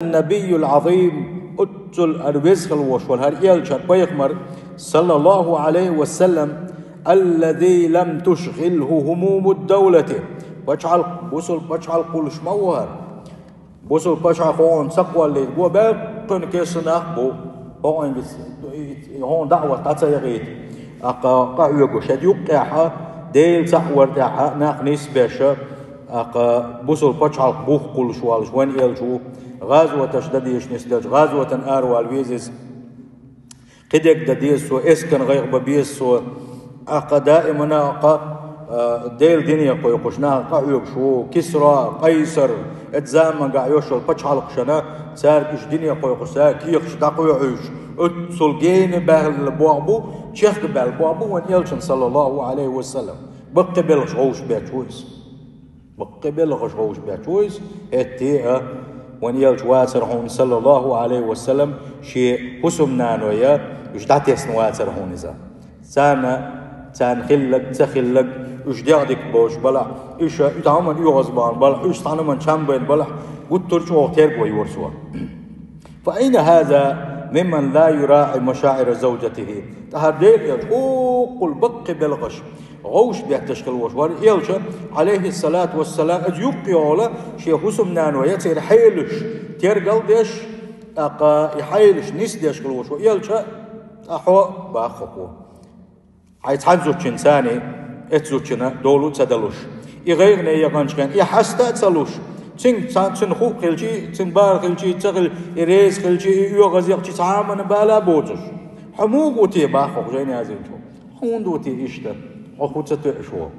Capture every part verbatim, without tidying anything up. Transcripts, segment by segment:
النبي العظيم, оццул ара веза хила волуш вара хӀара элча, хӀара пайхамар, саллаллаху Ӏалайхи ва саллам, الذي لم تشغله هموم الدولة. Пачхьалкх, бусул пачхьалкх хуьлуш ма ву хӀара. Бусул пачхьалкх хьуна ца кхоллийта, го баьккхина кесан нах а бу, хьуна гиц, хьуна даӀват дӀа ца яхийта. ТӀаккха къахьоьгуш, хӀета юккъехьа, Дела цхьаъ вар тӀехьа нах нисбеша, тӀаккха бусул пачхьалкх бух кхуллуш волуш вайн элча ву, гӀазоташ дан дезаш нисделча, гӀазотан аравала веза иза. Кхидерг дан деза цо, эскарна гӀайгӀа бан беза цо. ТӀаккха даимана кха, а, Делан дине кхойкхуш нах къахьоьгуш ву, Кисра, Къайсар, эцу заманахь йолуш йолу пачхьалкхашна, цаьрга уьш дине кхойкхуш, цаьрга кехаташ дӀакхоьхьуьйтуш, оццул гена баьлла болх бу, чехка баьлла болх бу вайн элчан, саллаллаху Ӏалайхи ва саллам. Баккхий белхаш гӀовш бетташ ву иза. Баккхий белхаш гӀовш бетташ ву иза, хӀетте а, вайн элча вацара хьуна, саллаллаху Ӏалайхи ва саллам, шен хӀусамнаной а, уьш дӀатесна вацара хьуна иза. Царна, царна хилларг, ца хилларг, уьш дегӀ дика болуш балахь, уьш цхьана хӀуманна оьгӀазбахна балахь, уьш цхьана хӀуманна чам байна балахь, гуттар а чӀогӀа терго йора цо. فأين هذا ممن لا يراعي مشاعر زوجته؟ ТӀаьхьара Делан элча, хӀоккхул баккхий белхаш гӀовш бетташ хила волуш вара элча, Ӏалайхиссалату вассалам, иза юккъехула шен хӀусамнаной а, церан хьелаш тергал а деш, тӀаккха и хьелаш нисдеш хила волуш вара элча, тӀаккха хьо бахахо. Хьайн цхьана зудчуьнца а, эцу зудчунна дола а ца далуш, и гӀайгӀане яханчу хенахь, и хьаста а ца луш, цуьнга цхьа, цуьнан хуу хилчий, цуьнан бала хилчий, ца хилчий, и реза хилчий, и оьгӀаз яхчий, цхьа а хӀуманна бала а боцуш. Хьо муха ву те бахахо, жайна яздинчо? ХӀунда ву те иштта? Хьо хӀун ца тоьуш ву?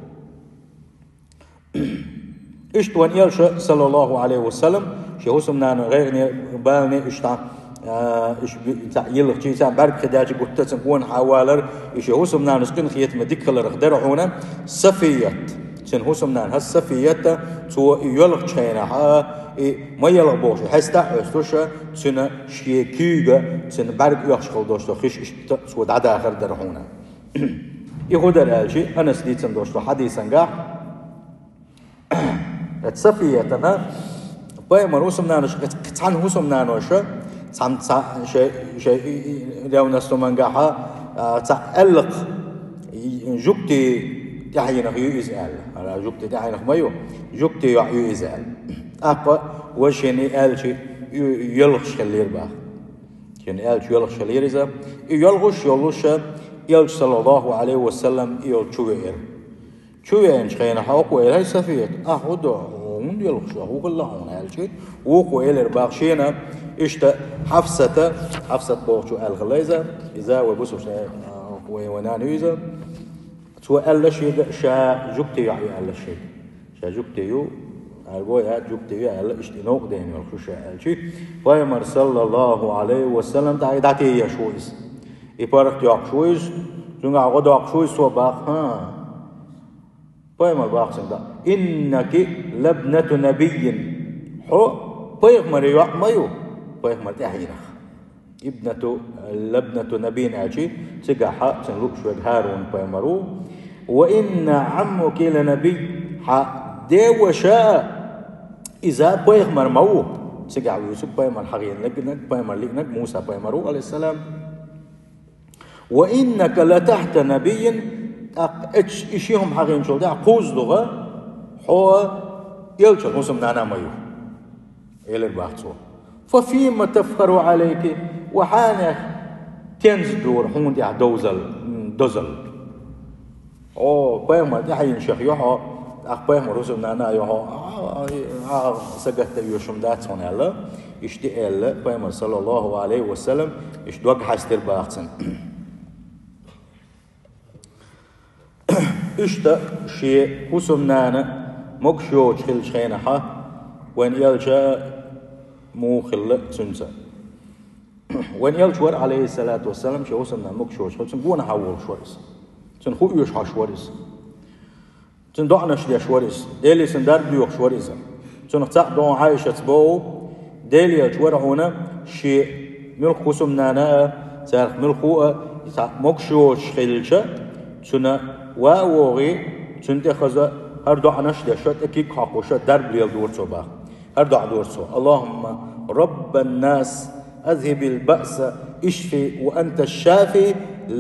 Иштта вайн элча, саллаллаху Ӏалайхи ва саллам, шен хӀусамнаной гӀайгӀане, балане иштта, а, уьш би-, цхьаъ йилхчий, цхьаъ бӀаьрг хи даьлчий гуттар а цуьнан гонахьа валар, и шен хӀусамнанас къинхетаме дика хиларх дара хьуна Сафият. Цуьнан хӀусамнана хӀара Сафият, цо и йоьлхучу хенахь, и ма елха бохуш, хьеста а хьоьстуш, цуьнан шен куьйга, цуьнан бӀаьрг оьхуш хила долуш долу хиш иштта цо дӀадахар дара хьуна. И хӀун дара аьлча, Анаса дийцина долуш долу хьадисангахь, Эцу Сафиятана пайхамар хӀусамнанаш, цхьана хӀусамнаноша, цхьана, цхьа-, шай, шай, и, и, ревностумангахьа, а, цхьа аьллакх, и, жуьгти тӀаьхьенах ю иза аьлла. Ара, жуьгти тӀаьхьенах ма ю, жуьгти йоӀ ю иза аьлла. ТӀаккха важа шена аьлча, ю-, йоьлхуш хиллера баха. Шена аьлча йоьлхуш хиллера иза. И йоьлхуш йолуша, элча, саллаллаху Ӏалайхи ва саллам, и йолчу чу веара. Чу веанчу хенахь вукхо элира: «ХӀай Сафият, ахь хӀун до, хӀунда йоьлхуш ду, хӀун хилла хьуна?» аьлча, вукхо элира баха шена, иштта Хьафсата, Хьафсат бохучу аьлла хилла иза, иза вай бусурш, а, вай, вай нана ю иза. Цо аьлла шега, ша жуьгти йоӀ ю аьлла шега. Ша жуьгти ю, арго а, жуьгти ю аьлла, иштта и новкъа дена йолуш ю ша аьлча, пайхамар, саллаллаху Ӏалайхи ва саллам, тӀаккха дӀатееш ву иза. И паргӀат йоккхуш ву иза, цуьнгахь гӀо доккхуш ву иза, цо баха, хӀа. Пайхамар баха цуьнга: «Иннаки лабнату набиййин». Хьо пайхамаран йоӀ ма ю, пайхамар тӀаьхьенах. Ибнату, лабнату набиййин аьлча, цигахьа цуьнан лууш верг ХӀарун пайхамар ву. «Ва инна Ӏаммаки ланабий». Хьан ден ваша а иза пайхамар ма ву. Цигахь вуьйцург пайхамар хьахийнарг, пайхамар лиънарг Муса пайхамар ву, Ӏалайхиссалам. «Ва иннака латахьта набиййин», тӀаккха эцу и ши хӀума хьахийначул тӀаьхьа кхузза дугӀа, хьо элчан хӀусамнана а ма ю, элира баха цо. «Фа фима тафхару Ӏалайки», ва хьанех тенза дора хьуна тӀехь довзал-, дозалла? О, пайхамар тӀаьхьенашех ю хьо, тӀаккха пайхамар хӀусамнана а ю хьо, а, а, а, сагатта оьшуш хӀума дац хьуна аьлла, иштта аьлла, пайхамар, саллаллаху Ӏалайхи ва саллам, иштта дог хьаьстира баха цуьнан. Иштта шен хӀусамнана могуш йоцуш хиллачу хенахьа, вайн элча муха хилла цуьнца. Вайн элча вара, Ӏалайхиссалату вассалам, шен хӀусамнана могуш йоцуш хилла, цуьнан гонахьа волуш вара иза. Цуьнан хуу оьшуш хьош вара иза. Цуьнан доӀанаш деш вара иза. Деле цуьнан дарба доьхуш вара иза. Цунах цхьаъ догӀу Ӏайшаца боху, Делан элча вара хьуна шен муьлхха хӀусамнана а, царах муьлххо а, цхьаъ могуш йоцуш хилча, цуьнан ван а вогӀий, цуьнан тӀе хаза хӀара доӀанаш а деш, тӀе куьг хьокхуш, дарба леладора цо баха. ХӀара доӀа дора цо: «Аллахумма رب الناس، أذهب البأس، اشف، وأنت الشافي،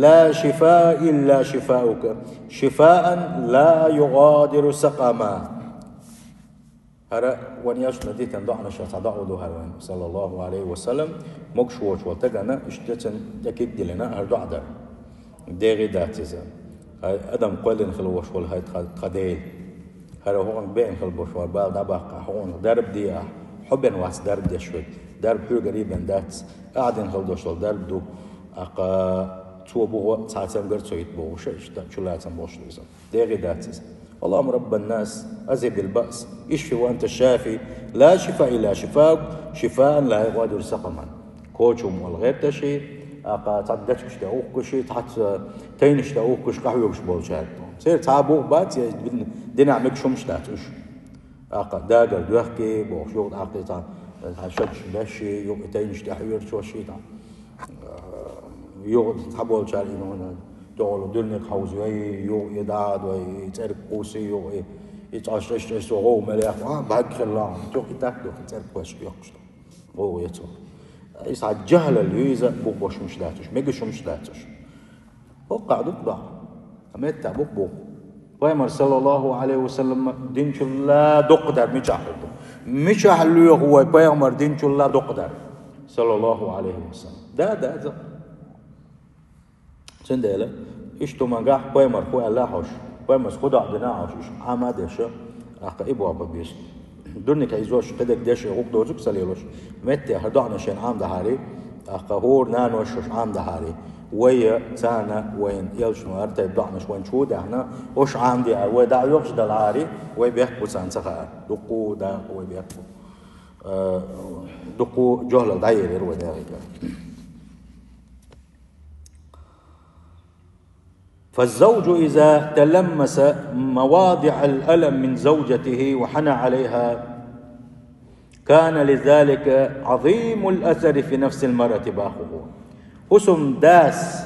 لا شفاء إلا شفاؤك، شفاء لا يغادر سقما. ХӀара вайн элчано дитина доӀанашех цхьа доӀа ду хӀара вайн, саллаллаху Ӏалайхи ва саллам, могуш воцуш волу стагана, иштта цунна тӀе куьг диллина, хӀара доӀа дар. ДегӀе дац иза. Хьайн адам кхоьллина хила волуш волу хьайн тхан, тхан Дела. ХӀара хӀокхуьнга беана хила болуш вара бала дӀабаккха, хӀокхуьнга дарба де ахь, хьо бен вац дарба деш верг. Дарба хьоьгара бен дац, ахь дина хила долуш долу дарба ду. ТӀаккха цо буху цхьа цамгар а ца йита бохуш, иштта чулацам болуш ду иза. ДегӀе дац иза. اللهم رب الناس، أذهب البأس، اشف وأنت الشافي، لا شفاء إلا شفاؤك، شفاء لا يغادر سقما. Кочам волу гӀерташ, тӀаккха цхьа дечигаш тӀе ухкуш, цхьацца тайнаш тӀе ухкуш, къахьоьгуш болчаьрга. Церан цхьа а бух бац, я дин-, динехь мегаш хӀумаш дац уьш. ТӀаккха дагар доьхкий бохуш, юха тӀаккха цхьа, цхьа шадаш беш, юха и тайнаш тӀе хьоьручу шийтахь. Юха цхьаболчара и нуна тӀехула дуьрниг хьовзайой, юха и дӀа а дой, и цӀерга кхуссий, юха и, и цӀаш чӀеш-чӀеш со гӀовгӀа мел яхна, а, бӀаьрг хилла, юха и так ду, и цӀерга кхоьссича йоккхуш ду. ГӀовгӀа яц. Иза хьан жахӀлал ю иза, бух беш хӀумаш дац уьш, мегаш хӀумаш дац уьш. ХӀокхахь ду-кх доккха. Амма меттахь бу-кх бух. Пайхамар, саллаллаху Ӏалайхи ва саллам, динчулла доккха дарба мичахь хир ду? Мичахь лоьху вай пайхамар динчулла доккха дарба? Саллаллаху Ӏалайхи ва саллам. Да, да, за. Цундела, иштта хӀумангахь пайхамар хӀу аьлла хьожуш, пайхамарс хӀу доӀа дина хьожуш, уьш Ӏама а деш, тӀаккха и боху беза. Дурника иза уьш кхидерг деш, гӀуллакх доцург ца лелош, метте хӀара доӀанаш шайна Ӏамадахьара, тӀаккха хӀора наноша шаьш Ӏамадахьара, вай а, царна вайна элчано хӀара тайпа доӀанаш вайна чу а даьхна, уьш Ӏамаде аьлла, вай дӀа а йоккхуш далахьара, вай бехк бу царна ца хаьара. Дуккха а дакъа вай бехк бу. Э, дуккха а жахӀлал дӀаерира вай дагӀига. فالزوج إذا تلمس مواضع الألم من زوجته وحنى عليها كان لذلك عظيم الأثر في نفس المرأة, боху. ХӀусамдас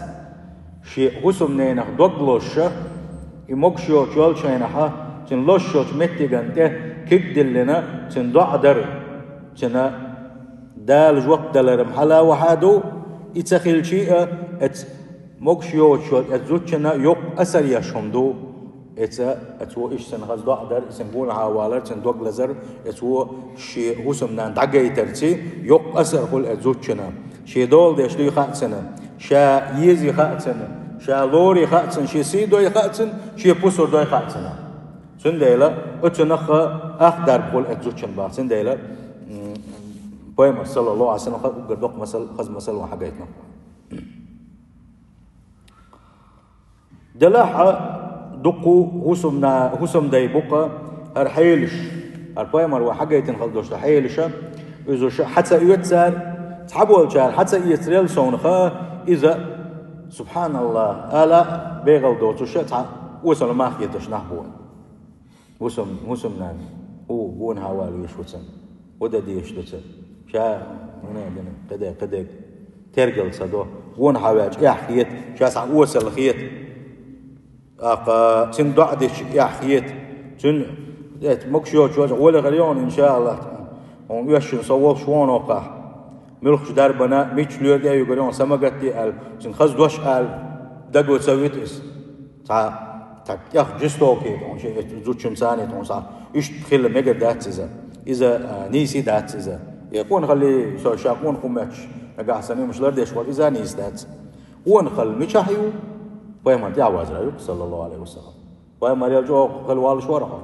шен хӀусамненах дог лозуш, и могуш йоцуш йолчу хенахь, цуьнан лозуш йолчу меттиган тӀе куьг диллина, цуьнан доӀа дар, цуьнан Дала жоп далар-м хьалаваьхьа ду, и ца хилча а, оцу могуш йоцуш йолчу оцу зудчунна йоккха асар еш хӀума ду. Оцу, оцо иштта цунна хаза доӀа дар, и цуьнан гонахьа валар, цуьнан дог лазар, оцо шен хӀусамнана дӀагайтарца йоккха асар хуьлу оцу зудчунна. Шен дола деш дуй хаьа цунна, ша езий хаьа цунна, ша лорий хаьа цунна, шен сий дой хаьа цунна, шен пусар дой хаьа цунна. Цундела оцунах а дарба хуьлу оцу зудчунна боху. Цундела, м, пайхамар, саллаллаху Ӏалайхи ва саллам, хаза уггар доккха масал, хаза масал ван хьагайтина. Делахь а дуккха хӀусамна-, хӀусамдай бу-кх хӀара хьелаш, хӀара пайхамар ван хьагайтина хила долуш долу хьелаш, иза уьш хьа ца оьцу цара, цхьаболчара хьа ца эцарел совнаха, иза, субхьаналлахӀ, ала бегӀал доцуш цхьа осал мах хеташ нах бу. ХӀусам-, хӀусамнана, хӀу гонахьа вала веш ву цунна, хӀу дан дезаш ду цунна. Ша, хӀунда дина, кхидерг, кхидерг тергал ца до. Гонахьа ваьлча эхь хета, ша цхьа осал хета. ТӀаккха цуьнан доӀа дича эхь хета. Цуьнан, эт, могуш йоцуш йоцу гӀоле хир йогӀун, иншааллахӀ, хьуна оьшшина со волуш вогӀу ноккхахь. Муьлххачу дарбана мичча лоьрга а югур йогӀун, са ма гатде аьлла, цуьнан хаза дош аьлла, даго ца вита иза. Цхьа, цхьа тӀех жестокий хьуна шен эцу зудчун царний хьуна цхьа. Иштта хила мегар дац иза. Иза, а, нийса дац иза. Э, къонахалли, со ша къонах хӀума моьттуш, нагахь сан йомаш лардеш вара, иза нийса дац. Къонахалла мичахь ю? Пайхамар тӀаьхьа вазара ю, саллаллаху Ӏалайхи ва саллам. Пайхамарел чӀогӀа хила валлаш вара хьо?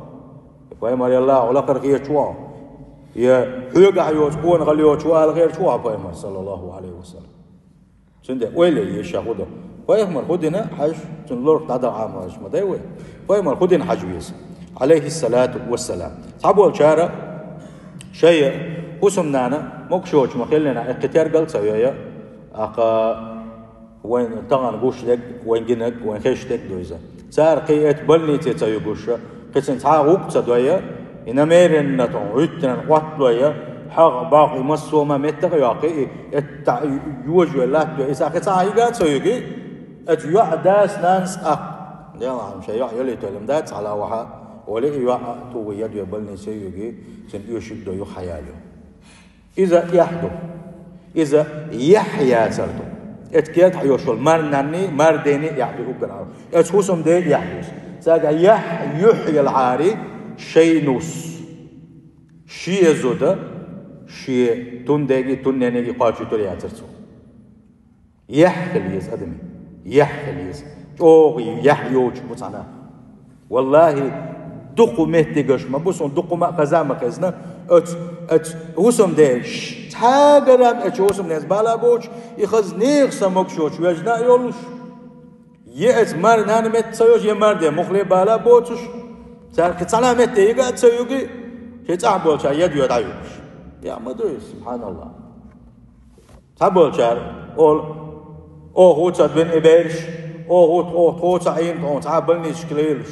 Пайхамарел хьо лакхара хеташ ву хьо? Я хьоьгахь йоцу къонахалла йоцуш ву ала хеташ ву хьо пайхамар, саллаллаху Ӏалайхи ва саллам? Цундела ойла е ша хӀун ду. Пайхамар хӀун дина хьажа, цуьнан лорах дӀадан Ӏамалаш ма дай вай. Пайхамар хӀун дина хьажа веза, Ӏалайхиссалату вассалам. Цхьаболчара шайн хӀусамнана могуш йоцуш ма хиллинехь, кхин тергал ца йо, я, аха, вайн тахана гуш дерг, вайн гинарг, вайн хезаш дерг ду иза. Цара кхин эцу больнице ца югуш, кхин цхьа гӀуллакх ца дой, и намеренно тӀе гӀуьттинан Ӏотталой, хьагӀ, бӀагӀ, и массо а ма меттах а йоккхий, и эттахь йожавелла латтадой, и цхьа кхин цхьа а хӀига а ца югий, эцу йоӀ дас, нанас а, Делахь шайн йоӀ йолуьйталам дац, хьала ваха, олий и йоӀ а тухий, я дой больнице а югий, цуьнан оьшург дой юха хьаялайо. Иза эхь ду. Иза яхь яцар ду. Эцу кертахь йолуш йолу марнанний, марденний эхь ду уггар хьалха. Эцу хӀусамден эхь ду. Цаьрга яхь, юьхь елахьара шайн нус. Шен зуда, шен тун деги, тун ненеги кхочуьйтур яцара цо. Яхь хила еза адамийн. Яхь хила еза. ЧӀогӀа яхь йоцуш бу цхьана. Валлахи, дукха меттигаш ма бу, суна дукха ма а хаза а ма хезна, оцу, оцу хӀусамден, цхьа грамм оцу хӀусамден бала боцуш, и хаза нехан са могуш йоцуш вежна а йолуш, я оцу марнанна метта ца йолуш, я марде муххале бала боцуш, цара кхин цхьана метте йига а ца йиги, шайн цӀахь болчара яд йоь дӀаюьгуш. Я ма ду иза, субхьаналлахӀ. Цхьаболчара олу: «Оха ву ца бина и бераш, оха ву, оха тхо ца Ӏийна, тхо цхьа а больницашка лелаш».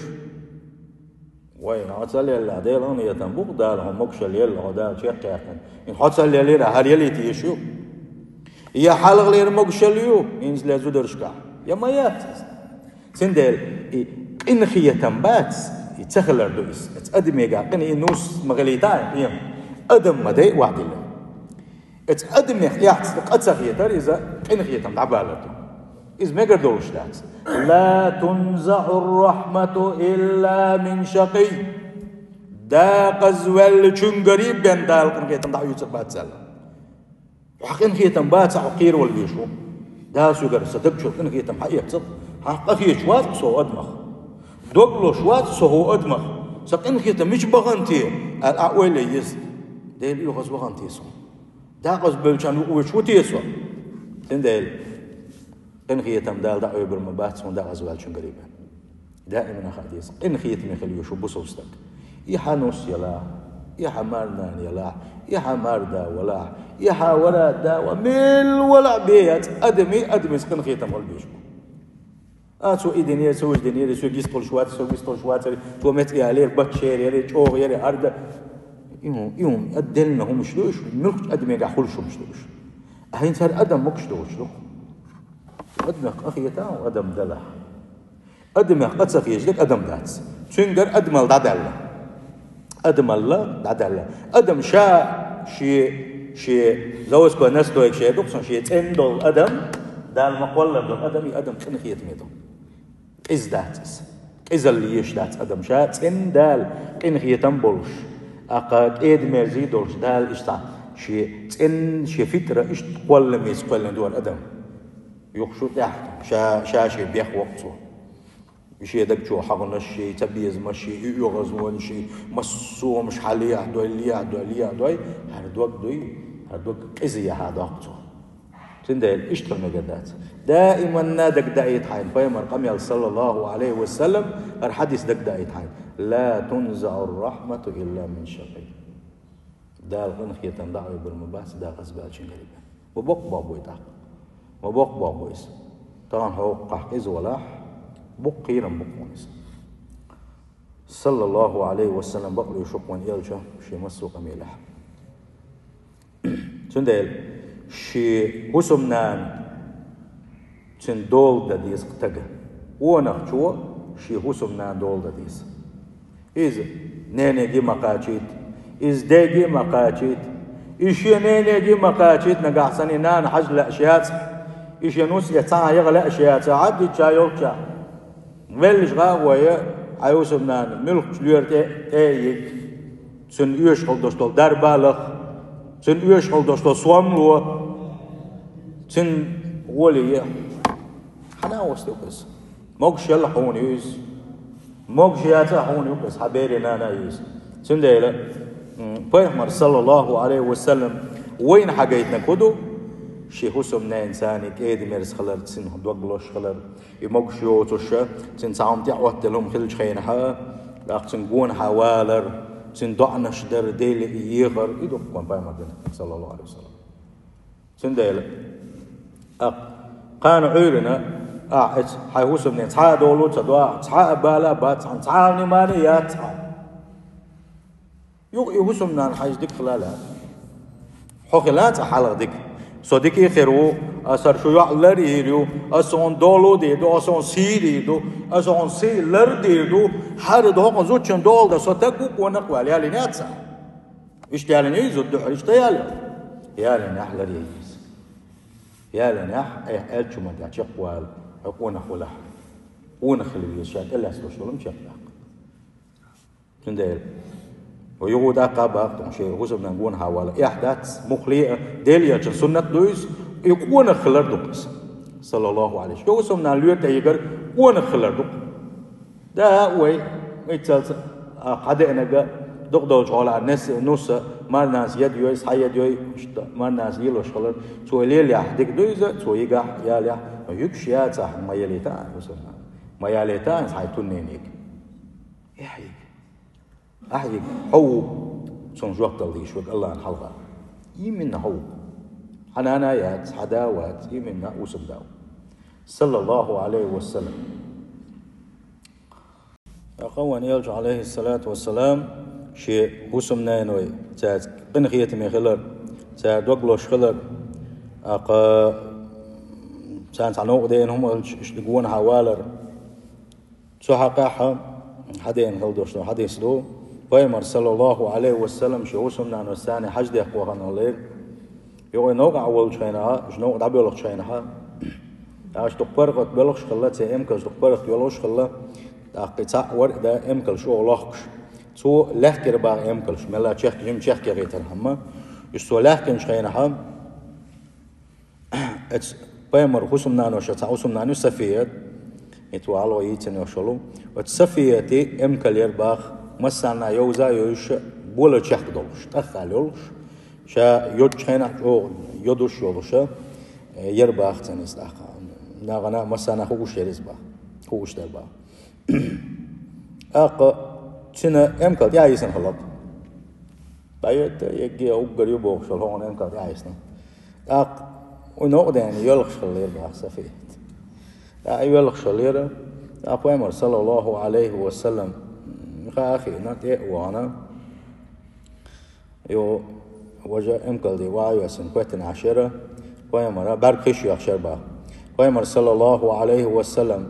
Вай, хьо ца лелла, Делан къинхетам бу-кх, Дала хьо могушалла елла, хьо Дала чекхъяьккхина. ХӀинца хьо ца лелира, хӀара ялийта езаш ю? Я хьалхалера могушалла ю, хӀинцалера зударшкахь? Я ма яц иза? Цундела и къинхетам бац, и ца хилар ду иза. Оцу адамега къина и нус ма хилийта, и адам ма дай вахдилла. Оцу адамех эхь ца, къа ца хетар иза къинхетам дӀабалар ду. Иза мегар долуш дац. «Ла тунзаӀу ррахьмату илла мин шакий». Декъаза ваьллачуьнгарий бен Дала къинхетам дӀахьуьйцур бац аьлла. Хьан къинхетам бац, хьо кхеравала везаш ву. Дала соьгара сан даг чуьра къинхетам хьаэццахь, хьан къа хеташ вац со хӀу адамах? Дог лозуш вац со хӀу адамах? Сан къинхетам мича бахана те? Аьлла, ахь ойла е еза. Делан оьгӀаз вахана те со? Декъаза бевллачарна юкъа вуьйцуш ву те со? Цундела къинхетам Дала дӀаоьбур ма бац хьуна декъаза ваьллачуьнгарий бен. Даимана хаа деза, къинхетаме хила везаш ву бусалба стаг. И хьан нус ялахь, и хьан марнана ялахь, и хьан марда валахь, и хьан вара да ва, мел валахь бен яц, адамий, адамица къинхетам хила безаш бу. А, цо и динера, цо уьш динера, соьга йист хуьлуш вац, соьга йист хуьлуш вацара, цо меца ялера, бачча яра, чӀогӀа яра, хӀара дан. И хӀу-, и хӀума, а, делла хӀумаш ду уьш, муьлххачу адамегахь хуьлуш хӀумаш ду уьш. А хӀинца хӀара адам могуш доцуш ду-кх. Адамех къа хета, адам далахь. Адамех къа ца хеташ дерг адам дац. Цуьнгара адамалла дӀадаьлла. Адамалла дӀадаьлла. Адам ша шен, шен заводской настойгаш эр ду-кх суна, шен цӀена долу адам, Дала ма-кхоллар долу адам, и адам къинхетаме ду. Къиза дац иза. Къизалла езаш дац адам ша, цӀена Дала къинхетам болуш, аккха кӀеда-мерзий долуш Дала иштта шен цӀена, шен фитра иштта кхолламеца кхоьллина ду хӀара адам. Юха шу тӀехь ша, ша шен бех воккху цо. И шен даг чу хьагӀнаш ший, цабезамаш ший, и оьгӀазвонаш ший, массо а хӀумаш хьалехьадой, лехьадой, лехьадой, хӀара дог дуй, хӀара дог къиза яхьа доккху цо. Цундела иштта хила мегар дац. Даиманна дагадаийта хьайна, пайхамар къамел, саллаллаху Ӏалайхи ва саллам, хӀара хьадис дагадаийта хьайна: «Ла тунзаӀу ррахьмату илла мин шакий». Дала къинхетам дӀаоьбур ма бац декъаза ваьллачуьнгарий бен. Ма боккха боху бу и тӀаккха. Ма боккха боху бу иза. Тахана хьо хӀокхахь къиза валахь, боккха кхерам бу-кх хьуна иза. Саллаллаху Ӏалайхи ва саллам, бакълуьйш ву-кх вайн элча шен массо а къамелехь. Цундела шен хӀусамнана цуьнан дола дан деза-кх стага. Къонахчо шен хӀусамнана дола дан деза. Иза ненеге ма кхачийта, иза деге ма кхачийта, и шен ненеге ма кхачийта, нагахь санна и нана хьажа лаьаш яц, и шен нус я цхьа а яха лаьаш яц, хьан дича йолчча. Веллачу гӀа а гӀой, хьайн хӀусамнана муьлххачу лоьра тӀе, тӀе а йигна, цунна оьшуш хила долуш долу дарба а лаха, цунна оьшуш хила долуш долу сом ло, цуьнан гӀоле е. Хьан а васт ю иза? Могуш елла хьуна ю иза. Могуш яцахь хьуна ю иза, хьан берийн нана а ю иза. Цундела, м, пайхамар, саллаллаху Ӏалайхи ва саллам, вайна хьагайтинарг хӀун ду? Шен хӀусамненца цхьаьна кӀеда-мерза хилар, цуьнан дог лозуш хилар. И могуш йоцуш, цуьнан цхьа хӀума тӀеӀоттаделла хӀума хилча хенахь, тӀаккха цуьнан гонахьа валар, цуьнан доӀанаш дар, Деле ехар, и ду-кх вайн пайхамар динарг, саллаллаху Ӏалайхи ва саллам. Цундела, тӀаккха кхана Ӏуьйранна, ахь эцу хьайн хӀусамненан цхьа а дола ца до, цхьа а бала а бац хьуна, цхьа а внимание яц хьуна. Юха и хӀусамнана хьайза дика хила лаьа. Хьо хила цкъа хьалха дика. Со дика а хир ву, аса хӀара шу йоӀ лар а йийр ю, аса хьуна дола а дийр ду, аса хьуна сий а дийр ду, аса хьуна сий лар а дийр ду, хӀара доккха зудчун дола дан со стаг ву, къонах а ваьлла, ялийна яц ахь? Иштта ялийна ю и зуда дуьхьал, иштта ялийна. Яланехь ларъе еза. Яланехь, айхьа аьллачу хӀуманна тӀехь чекхвала, хьо къонах валахь. Къонах хила веза, ша тӀелаьцна долуш долу хӀума чекхдаккха. Цундела, хьо юха даккха а бакъ, тхуна шен хӀусамнана гонахьа вала, эхь дац, муххале а, Делан Элчан суннат ду иза, и къонах хилар ду-кх иза. Саллаллаху Ӏалайхи. Шен хӀусамнана лоьра тӀе йигар къонах хилар ду-кх. Да, вай, мисалца, а, хьадеанарг дукха долчу хьолахь нес-, нус а, марнанас яд йой, схьа яд йой, марнанас йилош хилар. Цо лелаяхь дика ду иза, цо йигахь, ялаяхь, но юьгуш яцахь, ма ялийта а, хӀусамнана. Ма ялийта а, хьайн туннениг. Эхь йига. Ахь йига, хьо ву, цунна жоп дала дийш верг Аллахьан хьалха. Именно хьо ву. Хьан нана яц, хьан да вац, именно хӀусамда ву. Саллаллаху Ӏалайхи ва саллам. ТӀаккха вайн Элча, Ӏалайхиссалату вассалам, шен хӀусамненой, цаьрца къинхетаме хилар, цара дог лозуш хилар, тӀаккха царна цхьа новкъа деана хӀума хилча, иштта гонахьа валар. Цу хьакъехь хьадеана хила долуш долу хьадис ду, Пайхамар, саллаллаху Ӏалайхи ва саллам, шен хӀусамнанойца хьаждехка вахана хилла. Юха новкъахь волчу хенахь, уьш новкъа дӀабоьлхучу хенахь, аша дукха паргӀат боьлхуш хилла, церан эмкалш дукха паргӀат йоьлхуш хилла, тӀаккха и цхьаъ вара и да эмкалш чӀогӀа лохкуш. Цо лаьхкира баха эмкалш, мелла чехка, жима чехка яхийтархьама. Уьш цо лаьхкинчу хенахь, Эцу Пайхамар хӀусамнаноша цхьа хӀусамнана ю Сафият, и тхо хьалха йийцина йолуш йолу. Оцу Сафияти эмкал яра баха, массарна йовза а йовзуша, бола чехка долуш, тӀаххал йолуш, ша йодучу хенахь чӀогӀа йодуш йолуша, э, яра баха цуьнан иза тӀаккха. Нагахь а массарна хууш яра иза баха, хууш дара баха. ТӀаккха цуьнан эмкал тӀаьхьа йисина хилла-кх. ДӀайоьтту, егге уггар ю бохуш йолу хӀокхуьнан эмкал тӀаьхьа йисина. ТӀаккха и новкъа деана йоьлхуш хиллера баха Сафият. ТӀаккха и йоьлхуш хиллера, тӀаккха Пайхамар, саллаллаху Ӏалайхи ва саллам, хаа а хиъна, тӀе а вахана, Йо, важа эмкалдий ваха а весина, коьттина Ӏаш яра, Пайхамара бӀаьрг хиш йоьхуш яра баха. Пайхамар, саллаллаху Ӏалайхи ва саллам: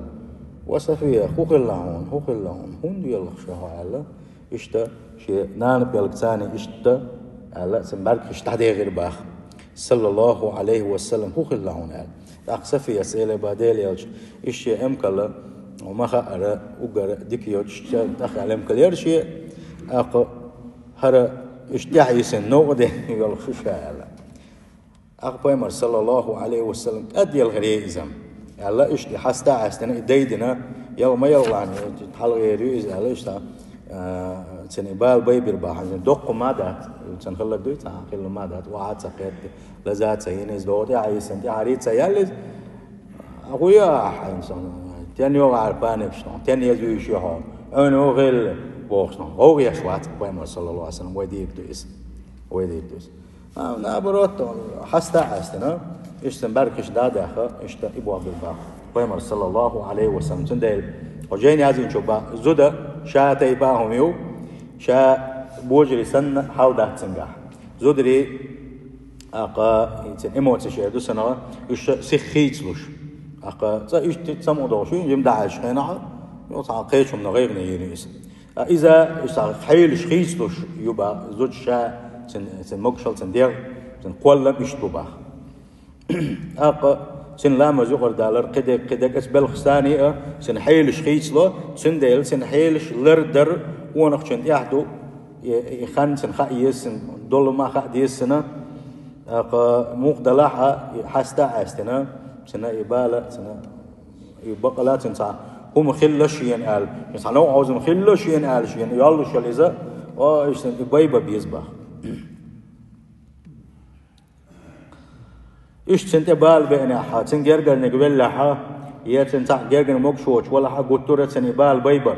«Ва Сафия, хӀун хилла хьуна, хӀун хилла хьуна, хӀунда йоьлхуш ю хьо?» — аьлла, иштта шен нана пӀелг царна иштта аьлла, цуьнан бӀаьрг хиш дӀадехира баха. Саллаллаху Ӏалайхи ва саллам: «ХӀун хилла хьуна?» — аьлла. ТӀаккха Сафияс элира баха Делан Элча, иштта шен эмкал, ма хаъара, уггар дика йоцуш, тӀаххал эмкал яра шен, тӀаккха хӀара иштта тӀаьхьа йисина новкъа деана йоьлхуш ю ша аьлла. ТӀаккха Пайхамар, саллаллаху Ӏалайхи ва саллам, кӀад елхира иза, аьлла, иштта и хьаста а Ӏаьстина, и дайдина, яла ма яла лаьцна, хьалагӀер ю иза аьлла, иштта, а, цуьнан и бала байбира баха, доккха ма дац, цуьнан хилларг дуй, цхьа хилла ма дац, охьа ца кхетта, лаза ца йина иза, догӀу тӀаьхьа йисина, тӀаьхьа рица яьлла иза. Ахуя ахьа, инсан, тен йогӀу хьара панипш тхьуна, тен еза вуьйш ю хьо, Ӏуьйна ву хилла, бохуш тхьуна. ГӀовгӀа еш вац Пайхамар, саллаллаху Ӏалайхи ва саллам, вай дийриг ду иза. Вай дийриг ду иза. А, наоборот, хьаста а Ӏаьстина, иштта цуьнан бӀаьрг хиш дӀа а даьхна, иштта и боху бира баха Пайхамар, саллаллаху Ӏалайхи ва саллам. Цундела, хьо жайна яздинчу баха, зуда ша тайпа а хӀума ю, ша божарий санна хьал дац цуьнгахь. Зударий, тӀаккха, и цуьнан эмоцеш эр ду санна, уьш сиха хийцалуш. ТӀаккха цкъа иштта самукъа долуш ю, жима дӀахьаьжча хенахь, йо, цхьа кхечу хӀуманна гӀайгӀане йийр ю иза. А иза, уьш цхьа хьелаш хийцалуш ю баха, зуда ша, цуьнан, цуьнан могушалла, цуьнан дегӀ, цуьнан кхоллам иштта бу баха. ТӀаккха цуьнан ламаз юкъара далар, кхидерг, кхидерг, оцу белхашца а, цуьнан хьелаш хийцало, цундела цуьнан хьелаш лардар къонахчунна тӀехь ду, и, и хан цуьнан хаа еза цуьнан, долу ма хаа деза цуьнан, тӀаккха муха далахь а, и хьаста а Ӏаьстина, цуьнан и бала, цуьнан и бакъала, цуьнан цхьа хӀума хилла шена аьлла, цхьа новкъа хьозам хилла шена аьлла, шена йоллуш йолу иза, о, иштта и байбан беза баха. Иштта цуьнан тӀе бала беанехь, цуьнан гергарниг веллехь, я цуьнан цхьаъ гергара могуш воцуш валахь, гуттар а цуьнан и бала байбар.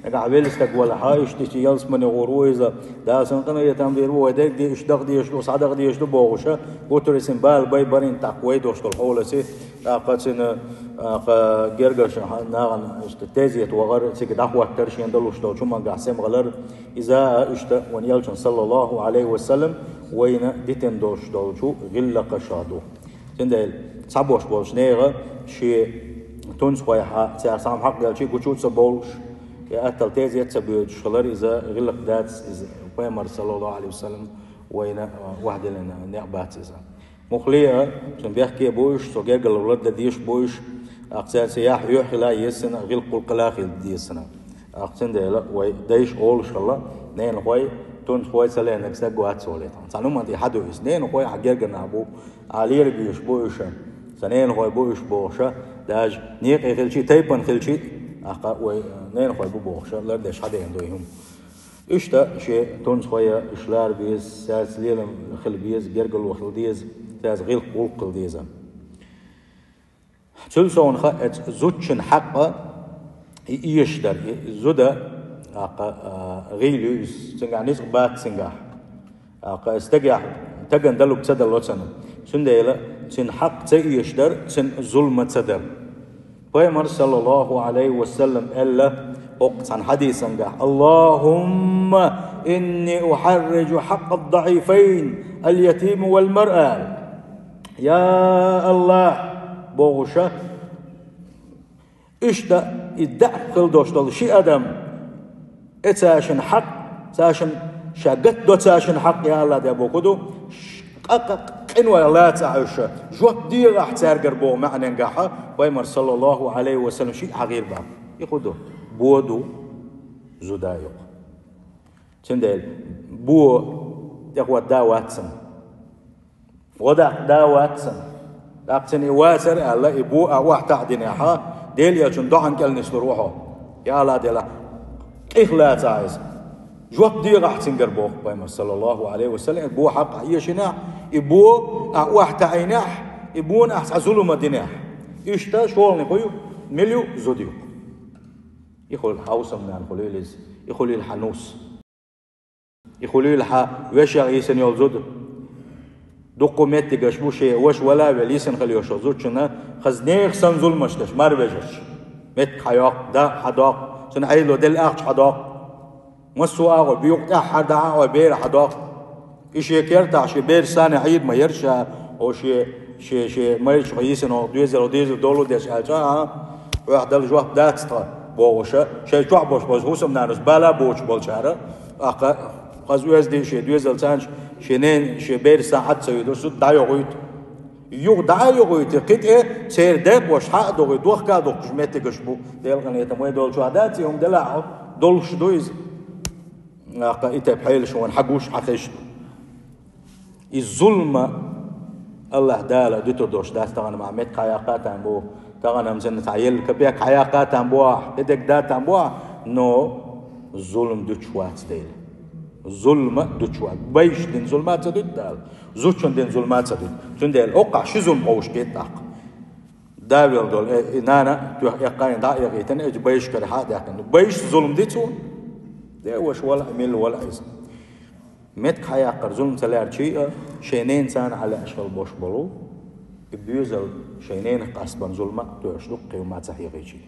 Нагахь велла стаг валахь, иштта, иштта ялсамане гӀур ву иза, Дала цунна къинхетам бийр бу, вай дерг де, иштта дакъа дезаш ду, схьадакъа дезаш ду бохуш, гуттар а цуьнан бала байбар, тӀаккха вай долуш долу хьолаца, тӀаккха цуьнан, тӀаккха гергарчу нахана иштта тезета вахар, цига дӀахӀоттар, шена далуш долчу хӀумангахь сема гӀалар, иза а иштта вайн Элчан, саллаллаху Ӏалайхи ва саллам, вайна дитина долуш долчу гӀиллакхашах ду. Цундела цхьаболуш болчу нехан шен тунцхойхьа, цара цхьа хӀума хьакъ делчий гучу а ца бовлуш, я аттал тезет а ца боьдуш хилар, иза гӀиллакх дац, иза Пайхамар, саллаллаху Ӏалайхи ва саллам, Вайна, а, вахдалина некъ бац иза. Мухле а, цун бехке а бу уьш, цо гергарло лардан дезаш бу уьш, акхца цу яхь юьхь хила еза цунна, гӀиллакх-гӀулакх хила еза цунна. Акхца цундела вай дайша олуш хилла, ненахой, тунсхой ца леанарг стаг вац олий. Цхьана хӀуманна тӀе хьаду иза. Ненахой хьан гергара нах бу, хьан лерабеш бу уьш. Сан ненахой бу уьш бохуша, даже некъе хилчий, тайпана хилчий, аккха вай ненахой бу бохуша, лардеш хьадеана ду и хӀума. Иштта шен тунсхой а уьш лара беза, цаьрца лелам хила беза, гергарло хила деза, цаьрца гӀиллакх-гӀулакх хила деза. Цул совнаха эцу зудчун хьакъ а и эшаш дар, и зуда, аккха, а, гӀийла ю иза, цуьнгахь ницкъ бац цуьнгахь. Аккха, стагехь, стагана далург ца дало цунна. Цундела цуьнан хьакъ ца эшаш дар, цуьнан зулам ца дар. Пайхамар, саллаллаху Ӏалайхи ва саллам, аьлла, хӀокху цхьана хьадисангахь: «Аллахумма инни ухьарриджу хьакъад-даӀифайн, аль-ятим валь-маръа». Я Аллах, бохуша, иштта и даӀиф хила долуш долу ши адам, э, цаьршинна хьакъ, цаьршинна ша гатдо цаьршинна хьакъ, я Аллах, де боху ду, ш-, къа-, къа-, къинойх лаца Ӏуьш, жоп дегӀахь цаьргара боху маьӀненгахьа, Пайхамар, саллаллаху Ӏалайхи ва саллам, шиъ хьагӀийр баха. И хӀун ду? Бо ду, зуда ю. Цундела бо тӀехӀотта да вац цунна. ГӀо даккха да вац цунна. ТӀаккха цунна и вацара аьлла, и бо а охьатаӀдинехьа, Делан Элчанна доӀанна кӀел нислур ву хьо. Я Аллах, делахь, къих лаца иза. Жоп дегӀахь цуьнгара боху Пайхамар, саллаллаху Ӏалайхи ва саллам, и бо хьакъ ахь эшинехь, и бо ахь охьатаӀийнехь, и бона ахь цхьа зулам динехь. Иштта шолгӀаниг хӀун ю, мила ю, зуда ю. И хуьлийла хьан хӀусамнана хуьлийла иза, и хуьлийла хьан нус. И хуьлийла хьан вешех йисина йолу зуда. Дуккха меттигаш бу шен ваша вала а велла йисина хила йолуш йолу зудчунна, хаза нехан санна зуламаш деш, марвежарш. Меттиг хьан йоккху, да хьан доккху, цуьнан Ӏедало делла ахча хьан доккху. Массо а агӀор, буьйху тӀаьххьара дӀа а агӀор, бер хьан доккху. И шен кертахь шен бераш санна Ӏийда ма яра ша, о шен, шен, шен майрачух йисина доьзал, доьзал долу деш аьлча, а, охьа дала жоп дац тхан, бохуша, шайн чохь болуш болчу хӀусамнанас бала а боцуш болчара, ахкха, хаза оьзда шен доьзал царнаш, шен нен, шен бераш санна Ӏад ца вуьдуш, зуда дӀайохуьйту. Юха дӀа а йохуьйту, кхин тӀе церан декъош хьа а дохуьйту, дохка а дохкуш меттигаш бу. Делкъан летам вай долчохь дац, и хӀума делахь а, долуш ду иза. Нахка и тайпа хьелаш вайна хьан гуш, хьан хезаш ду. И зулма Аллах Дала дуьтур долуш дац, тахана ма меттиг хьан яккха а там бу, тахана-м цунна цхьа елла капек хьан яккха а там бу ахь, и дерг да там бу ахь, но зулма дуьтуш вац Дела. Зулма дуьтуш вац. Байш дина зулма ца дуьту Дала, зудчун дина зулма ца дуьту. Цундела хӀокхахь ши зулма ховш кхетта тӀаккха. Да велла долу, э, и нана тоьхна эккхайна дӀа а экъийтина, эчу байшкара хьа а даьккхина. Байшца зулма ди цунна? Де ваша вала а, милла вала а иза. Меттиг хьан яккхар зулма ца лаьрчий а, шайн ненан царна Ӏа лаьаш хила бош болу, и доьзал шайн ненах къастбан зулма а тоьуш ду, кхин ма ца хьехийчий.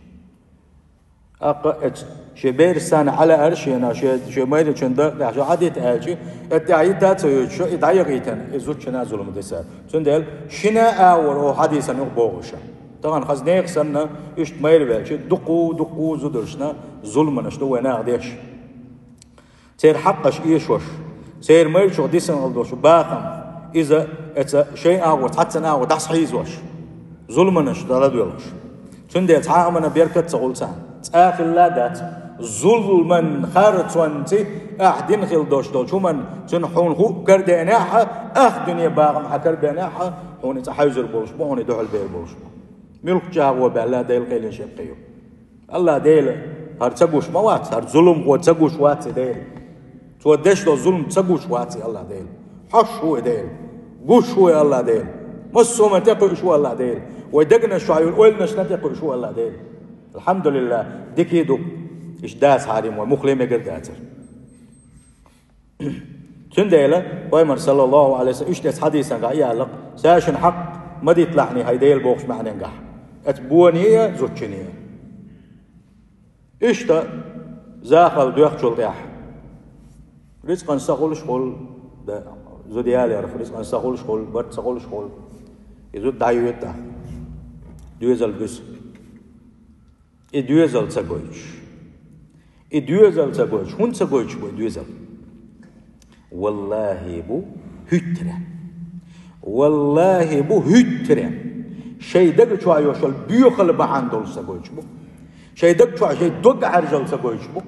Аккха эцу шен бераш санна Ӏа лаьара шена, шен, шен майрачун дан тӀехь шу Ӏадита аьлчи, эт тӀехь йита а ца йойтуш, и дӀаякъийтина, и зудчунна а зулма дисар. Цундела шина а агӀор оха хьадийсан юкъа бохуша. Тахана хаза нехан санна, иштта майра велчи, дукху, дукху зударшна зулманаш ду вай наха деш. Церан хьакъаш эшош, церан майрачух дисина хила долуш бахам, иза эца шайн агӀор, цхьаццан агӀор дӀасахьийзош, зулманаш дӀадоьлхуш. Цундела цхьа а хӀуманна беркат ца хуьлу царна. ЦӀа хилла а дац. Зулман харцонций ахь дина хила долуш долчу хӀуманна, цуьнан хьуна хӀуъа карадеанехь а, ах дуьне бахам хьан карабеанехь а, хьуна и цӀа хьаьвзар болуш бу, хьуна и дуьхьал бер болуш бу. Муьлххачу агӀо баьлла Делан кхелин шеккхе ю. Аллах Дела, хӀара ца гуш ма вац, хӀара зуламхо ца гуш вац и Дела. Цо деш долу зулам ца гуш вац и Аллах Дела. Хьош ву и Дела. Гуш ву и Аллах Дела. Массо а тӀекхуьуш ву Аллах Дела. Вай дегнаш чохь йолу ойланашна тӀекхуьуш ву Аллах Дела. Алхьамдулиллах, дика ду. Иштта дац хьарим вай, мухле мегар дацара. Цундела Пайхамар, саллаллаху Ӏалайхи ва саллам, иштта эцу хьадисангахь яьлла, цаьршинна хьакъ ма диталахьний хьайн Дела бохуш маьӀненгахь. Эцу боне а, зудчуне а. Иштта захалла доьхначул тӀаьхьа. Рицкъан са хуьлуш хуьлу, да, зуда яларх, рицкъан са хуьлуш хуьлу, барт са хуьлуш хуьлу. И зуда дӀайоьду тӀаккха. Доьзал буьсу. И доьзал ца гойтуш. И доьзал ца гойтуш. ХӀунда ца гойтуш бу и доьзал? Валлахи бу хӀуьттара. Валлахи бу хӀуьттара. Шайн даг чохь йолуш йолу боьхалла бахьана долуш ца гойтуш бу. Шайн даг чохь шайн дог Ӏаьржалла ца гойтуш бу.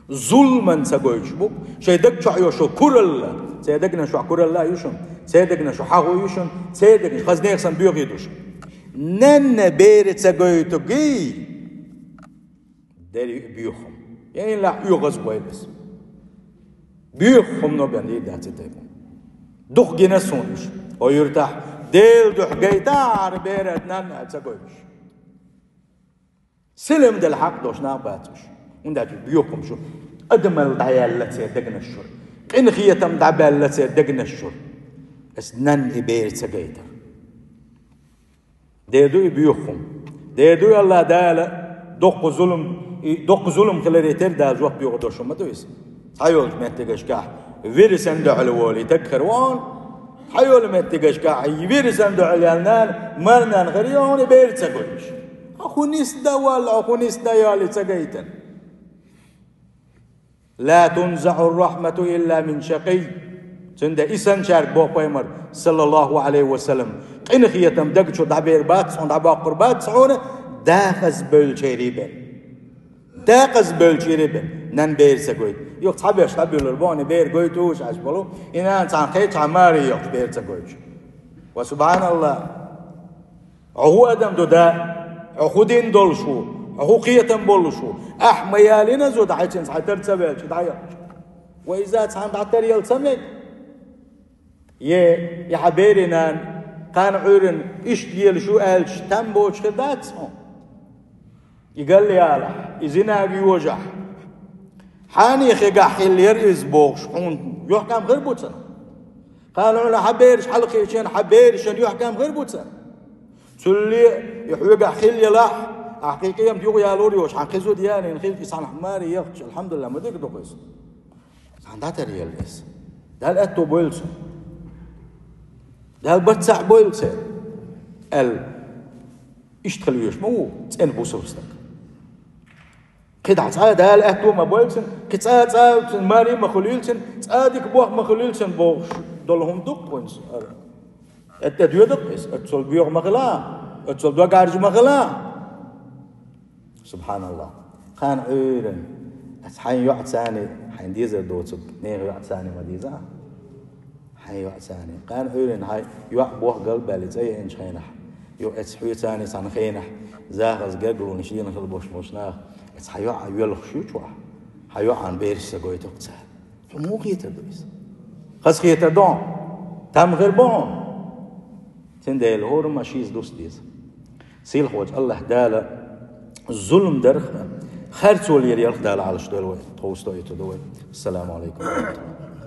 Зулман ца гойтуш бу. Шайн даг чохь йолуш йолу куралла. Церан дегнаш чохь куралла а ю шуна. Церан дегнаш чохь хьагӀ а ю шуна. Церан дегнаш хаза нехан санна боьхий ду шуна. Нанна бер ца гойтугий. Дера ю и боьха хӀума. Яйнлахь оьгӀаз бойла аса. Боьха хӀумано бен дийр дац и тайпа. Дукха гина суна уьш. Хьо юьртахь Делан дуьхьа гайтахьара берат нанна аьлла ца гойтуш. Силам дала хьакъ долуш нах бац уьш. ХӀунда аьлча боьха хӀума шу. Адамалла дӀаяьлла церан дегнаш чуьра. Къинхетам дӀабаьлла церан дегнаш чуьра. Аса нанна и бер ца гайтара. Дера ду и боьха хӀума. Дера ду и АллахӀ Дала доккха зулам, и доккха зулам хиларе терра Дала жоп доьхур долуш хӀума ма ду иза. Цхьайолчу меттигашкахь вирасан дуьхьал волу и таг хир ву хьуна. Цхьайолу меттигашкахь вирасан дуьхьал яьлла нана, марнана хир ю хьуна и бер ца гойтуш. Хьо хӀун нисдан валла, хьо хӀун нисдан йолу и ца гайтар. «Ла тунзаӀу ррахьмату илла мин шакий». Цундела и санначаьрга боху пайхамар, саллаллаху Ӏалайхи ва саллам, къинхетам даг чу дӀабер бац хьуна, дӀабоккхур бац хьуна, дакъаза бевллачерий бен. Дакъаза бевллачерий бен. Нанна бер ца гойту. Юха цхьаберш дӀабуьйлур боху, бер гойтуш Ӏаш болу, и нана цхьаьна кхечахьа маре йохуш бер ца гойтуш. Ва субхьаналлахӀ! Хьо хӀун адам ду, да? Хьо хӀун дин долуш ву? Хьо хӀун кхетам болуш ву? Ахь ма ялийна зуда хьайчинца хьайн тар ца велча, дӀаяхча. Ва иза цхьаьна дӀатаръяла ца мега? Е, и хьан берийн нана, кхана Ӏуьйранна иштта лелаш ю аьлча, там боцуш хир дац хьуна? И галъялахь, и зинага йожахь, хьанехигахь хиллера иза бохуш, хьуна юьхькӀам хир бу цунна? Кхана хьуна хьан бераш хьалакхиъча, хьан берашна юьхькӀам хир бу цунна? Цулле и хьоьгахь хилла елахь, ахь кхин къемат юха ялор йош, хьан кхин зуда ялийна хилча, и санна маре яхча, алхьамдулиллахӀ, ма дика ду-кх иза. Цхьаьна дӀатаръяла иза. Дала аьтто бойла цунна. Дала барт цхьаъ бойла церан. Аьлла, иштта хила везаш ма ву цӀена бусалба стаг. КхидӀа цкъа а Дала аьтто ма бойла цунна, кхин цкъа а, цкъа а цунна маре ма хуьлийла цунна, цкъа а дика боху ма хуьлийла цунна бохуш долу хӀума ду-кх вайна ара. ТӀе доьду-кх иза, оццул боьха ма хила, оццул дог Ӏаьржа ма хила. СубхьаналлахӀ. Кхана Ӏуьйранна, аса хьайн йоӀ царний, хьайн дезар доцург, нехан йоӀ царний ма деза. Хьайн йоӀ царний. Кхана Ӏуьйранна хьайн йоӀ боху галбаьлла цӀа еанчу хенахь, ю эца хьоьцарний цхьана хенахь, захаза гергалонаш дийна хила болуш болчу наха, эца хьан йоӀ а йоьлхуш ю чохь, хьан йоӀан бераш ца гойту-кх цара. Хьо муха кхетар ду иза? Хаза кхетар ду хьуна? Там хир бу хьуна? Цундела хӀора ма шиза дуста деза. Сийлахьчу АллахӀ Дала зулам дарх а, харцо лера ялх Дала Ӏалаш дойла вай, тховса тоуьйтур ду вай. Ассаламу Ӏалайкум ва рахьматуллахӀ.